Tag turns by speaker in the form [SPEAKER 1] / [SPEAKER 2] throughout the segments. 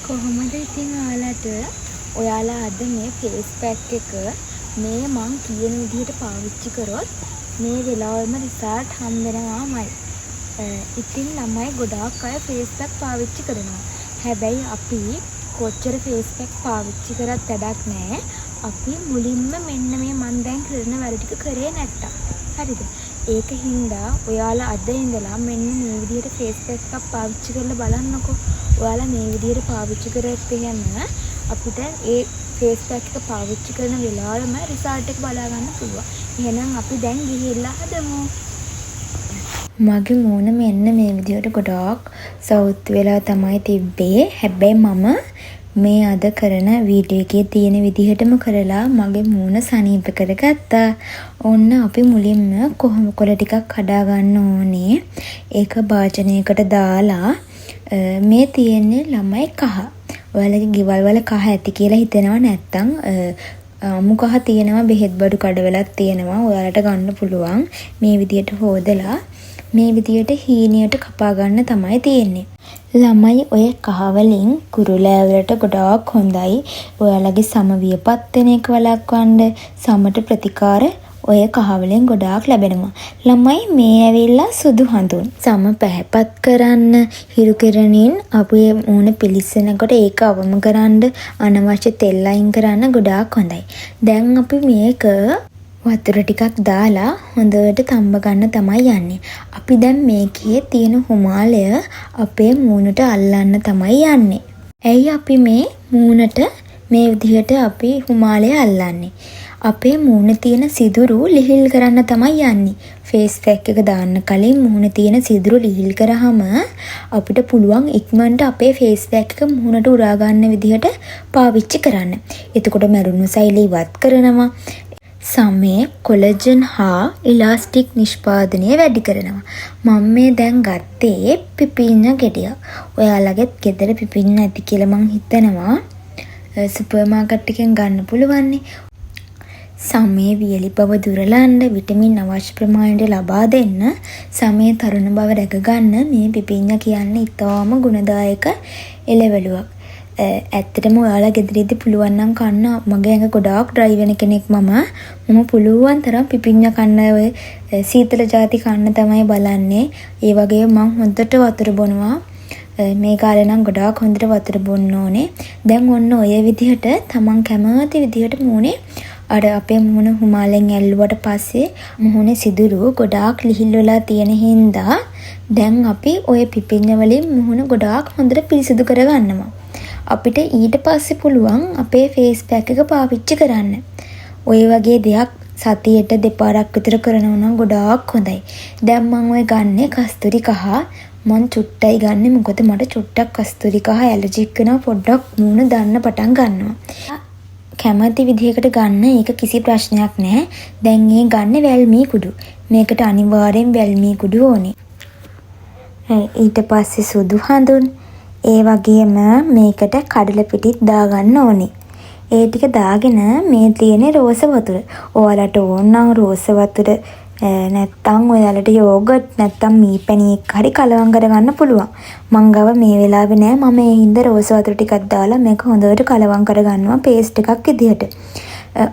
[SPEAKER 1] කොහොමද ඉතින් ඔයාලට? ඔයාලා අද මේ ෆේස් පැක් එක මේ මං කියන විදිහට පාවිච්චි කරොත් මේ වෙලාවෙම රිසල්ට් හම්බෙනවාමයි. ඉතින් ළමයි, ගොඩාක් අය ෆේස් පැක් පාවිච්චි කරනවා. හැබැයි අපි කොච්චර ෆේස් පැක් පාවිච්චි කරත් වැඩක් නෑ, අපි මුලින්ම මෙන්න මේ මං දැන් කරන වැඩ ටික කරේ නැත්තම්. හරිද? ඒක හින්දා ඔයාලා අද ඉඳලා මෙන්න මේ විදිහට ෆේස් පැක් එකක් පාවිච්චි කරලා බලන්නකෝ. ඔයාලා මේ විදිහට පාවිච්චි කරොත් එහෙම අපිට ඒ ෆේස් පැක් එක පාවිච්චි කරන වෙලාවෙම රිසල්ට් එක බලා ගන්න පුළුවන්. එහෙනම් අපි දැන් ගිහිල්ලා හදමු.
[SPEAKER 2] මගේ මූණ මෙන්න මේ විදිහට ගොඩාක් සවුත් වෙලා තමයි තිබ්බේ. හැබැයි මම මේ අද කරන වීඩියෝ එකේ තියෙන විදිහටම කරලා මගේ මූණ සනීප කරගත්තා. ඔන්න අපි මුලින්ම කොහොම කොළ ටිකක් කඩා ගන්න ඕනේ. ඒක භාජනයකට දාලා, මේ තියෙන්නේ ළමයි කහ. ඔයාලගේ ගෙවල් වල කහ ඇති කියලා හිතෙනවා. නැත්තම් අමු කහ තියෙනවා, බෙහෙත් බඩු කඩවලත් තියෙනවා. ඔයාලට ගන්න පුළුවන්. මේ විදිහට හෝදලා මේ විදිහට හීනියට කපා ගන්න තමයි තියෙන්නේ. ළමයි, ඔය කහ වලින් කුරුලෑ වලට ගොඩාක් හොඳයි. ඔයාලගේ සම වියපත් වෙන එක වළක්වන්න, සමට ප්‍රතිකාර ඔය කහ වලින් ගොඩාක් ලැබෙනවා. ළමයි, මේ ඇවිල්ලා සුදු හඳුන්. සම පැහැපත් කරන්න, හිරු කිරණෙන් අපේ මූණ පිළිස්සෙනකොට ඒක අවම කරන්න, අනවශ්‍ය තෙල් අයින් කරන්න ගොඩාක් හොඳයි. දැන් අපි මේක වතුර ටිකක් දාලා හොඳට තම්බ ගන්න තමයි යන්නේ. අපි දැන් මේකේ තියෙන හුමාලය අපේ මූණට අල්ලන්න තමයි යන්නේ. ඇයි අපි මේ මූණට මේ විදිහට අපි හුමාලය අල්ලන්නේ? අපේ මූණේ තියෙන සිදුරු ලිහිල් කරන්න තමයි යන්නේ. ෆේස් පැක් එක දාන්න කලින් මුහුණේ තියෙන සිදුරු ලිහිල් කරාම අපිට පුළුවන් ඉක්මනට අපේ ෆේස් පැක් එක මුහුණට උරා ගන්න විදිහට පාවිච්චි කරන්න. එතකොට මැරුණු සෛල ඉවත් කරනවා. සමේ කොලජන් හා ඉලාස්ටික් නිෂ්පාදනය වැඩි කරනවා. මම මේ දැන් ගත්තේ පිපිඤ්ඤා ගෙඩියක්. ඔයාලගෙත් ගෙදර පිපිඤ්ඤා ඇති කියලා මං හිතනවා. සුපර් මාකට් එකෙන් ගන්න පුළුවන්නේ. සමේ වියලි බව දුරලන්න, විටමින් අවශ්‍ය ප්‍රමාණයට ලබා දෙන්න, සමේ තරුණ බව රැක ගන්න මේ පිපිඤ්ඤා කියන්නේ ඉතාම ගුණදායක එළවලුවක්. ඇත්තටම ඔයාලා ගෙදර ඉද්දි පුළුවන් නම් කන්න. මගේ ඇඟ ගොඩාක් ඩ්‍රයි වෙන කෙනෙක් මම. මම පුළුවන් තරම් පිපිඤ්ඤා කන්න, ඔය සීතල ජාති කන්න තමයි බලන්නේ. ඒ වගේම මං හොඳට වතුර බොනවා. මේ කාලේ නම් ගොඩාක් හොඳට වතුර බොන්න ඕනේ. දැන් ඔන්න ඔය විදිහට තමන් කැමති විදිහට මූණේ අර අපේ මුහුණ හුමාලෙන් ඇල්ලුවට පස්සේ මුහුණේ සිදුරු ගොඩාක් ලිහිල් වෙලා තියෙන හින්දා දැන් අපි ඔය පිපිඤ්ඤ වලින් මුහුණ ගොඩාක් හොඳට පිරිසිදු කරගන්නවා. අපිට ඊට පස්සේ පුළුවන් අපේ ෆේස් පැක් එක පාවිච්චි කරන්න. ඔය වගේ දෙයක් සතියට දෙපාරක් විතර කරනවා නම් ගොඩාක් හොඳයි. දැන් මං ඔය ගන්නෙ කස්තුරි කහ. මං චුට්ටයි ගන්නෙ, මොකද මට චුට්ටක් කස්තුරි කහ ඇලර්ජික් වෙනවා, පොඩ්ඩක් මූණ දන්න පටන් ගන්නවා. කැමති විදිහකට ගන්න, ඒක කිසි ප්‍රශ්නයක් නෑ. දැන් ඒ ගන්නෙ වැල්මී කුඩු. මේකට අනිවාර්යෙන් වැල්මී කුඩු ඕනේ. ඊට පස්සේ සුදු හඳුන්, ඒ වගේම මේකට කඩල පිටිත් දාගන්න ඕනේ. ඒ ටික දාගෙන මේ තියෙන්නේ රෝස වතුර. ඔයාලට ඕන නම් රෝස වතුර, නැත්තම් ඔයාලට යෝගට්, නැත්තම් මී පැණි එක්ක හරි කලවම් කරගන්න පුළුවන්. මං ගාව මේ වෙලාවේ නෑ. මම ඒ හින්දා රෝස වතුර ටිකක් දාලා මේක හොඳට කලවම් කරගන්නවා පේස්ට් එකක් විදිහට.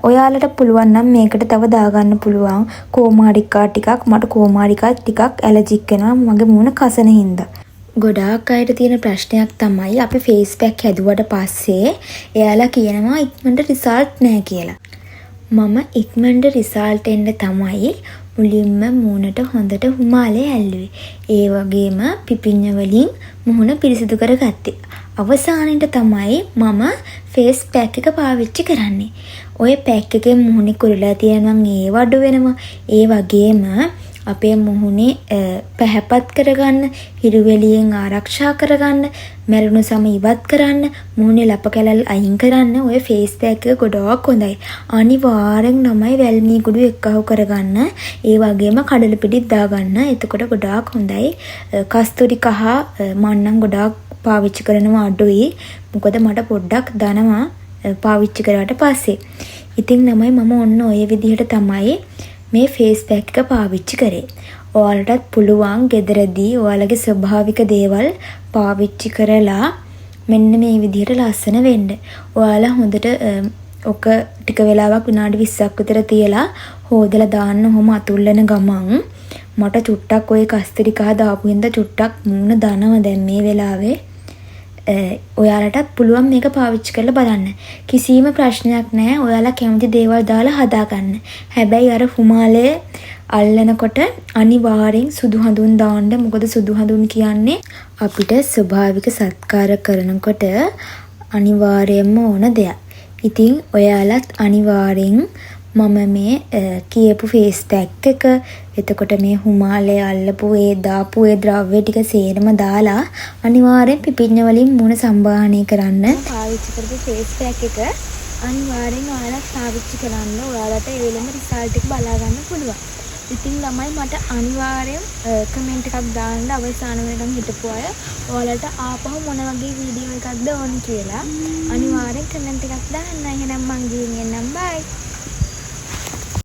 [SPEAKER 2] ඔයාලට පුළුවන් නම් මේකට තව දාගන්න පුළුවන් කෝමාරිකා ටිකක්. මට කෝමාරිකා ටිකක් ඇලර්ජික් වෙනවා මගේ මූණ කසන හින්දා. ගොඩාක් අයට තියෙන ප්‍රශ්නයක් තමයි අපි ෆේස් පැක් හැදුවට පස්සේ එයාලා කියනවා ඉක්මනට රිසල්ට් නෑ කියලා. මම ඉක්මනට රිසල්ට් එන්න තමයි මුලින්ම මූණට හොඳට හුමාලය ඇල්ලුවේ. ඒ වගේම පිපිඤ්ඤ වලින් මුහුණ පිරිසිදු කරගත්තේ. අවසානයට තමයි මම ෆේස් පැක් එක පාවිච්චි කරන්නේ. ඔය පැක් එකෙන් මුහුණේ කුරුලෑ තියෙනවා නම් ඒව අඩු වෙනවා. ඒ වගේම අපේ මුහුණේ පැහැපත් කරගන්න, හිරු එළියෙන් ආරක්ෂා කරගන්න, මැරුණු සම ඉවත් කරන්න, මුහුණේ ලප කැලැල් අයින් කරන්න ඔය ෆේස් පැක් එක ගොඩාක් හොඳයි. අනිවාර්යෙන් ළමයි වැල්මී කුඩු එක්කහු කරගන්න. ඒ වගේම කඩල පිටිත් දාගන්න. එතකොට ගොඩාක් හොඳයි. කස්තුරි කහ මං නම් ගොඩාක් පාවිච්චි කරනවා අඩුයි. මොකද මට පොඩ්ඩක් දනවා පාවිච්චි කරාට පස්සේ. ඉතින් ළමයි, මම ඔන්න ඔය විදිහට තමයි මේ ෆේස් පැක් එක පාවිච්චි කරේ. ඔයාලටත් පුළුවන් ගෙදරදී ඔයාලගේ ස්වභාවික දේවල් පාවිච්චි කරලා මෙන්න මේ විදිහට ලස්සන වෙන්න. ඔයාලා හොඳට ඔක ටික වෙලාවක් විනාඩි 20ක් විතර තියලා හෝදලා දාන්න. ඔහොම අතුල්ලන ගමන් මට චුට්ටක් ඔය කස්තුරි කහ දාපු හින්දා චුට්ටක් මූණ දනවා දැන් මේ වෙලාවේ. ඔයාලටත් පුළුවන් මේක පාවිච්චි කරලා බලන්න. කිසිම ප්‍රශ්නයක් නෑ. ඔයාලා කැමති දේවල් දාලා හදාගන්න. හැබැයි අර හුමාලය අල්ලනකොට අනිවාර්යෙන් සුදු හඳුන් දාන්න. මොකද සුදු හඳුන් කියන්නේ අපිට ස්වභාවික සත්කාර කරනකොට අනිවාර්යයෙන්ම ඕන දෙයක්. ඉතින් ඔයාලත් අනිවාර්යෙන් මම මේ කියපු ෆේස් පැක් එක, එතකොට මේ හුමාලය අල්ලපු ඒ දාපු ඒ ද්‍රව්‍ය ටික සේරම දාලා අනිවාර්යෙන් පිපිඤ්ඤ වලින් මූණ සම්බාහනය කරන්න.
[SPEAKER 1] පාවිච්චි කරපු ෆේස් පැක් එක අනිවාර්යෙන් ඔයාලත් පාවිච්චි කරන්න. ඔයාලට ඒ වෙලෙම රිසල්ට් එක බලා ගන්න පුළුවන්. ඉතින් ළමයි, මට අනිවාර්යෙන් කමෙන්ට් එකක් දාන්න අවසාන වෙනකන් හිටපු අය, ඔයාලට ආපහු මොන වගේ වීඩියෝ එකක්ද ඕන කියලා අනිවාර්යෙන් කමෙන්ට් එකක් දාන්න. එහෙනම් මං ගිහින් එන්නම්. බයි.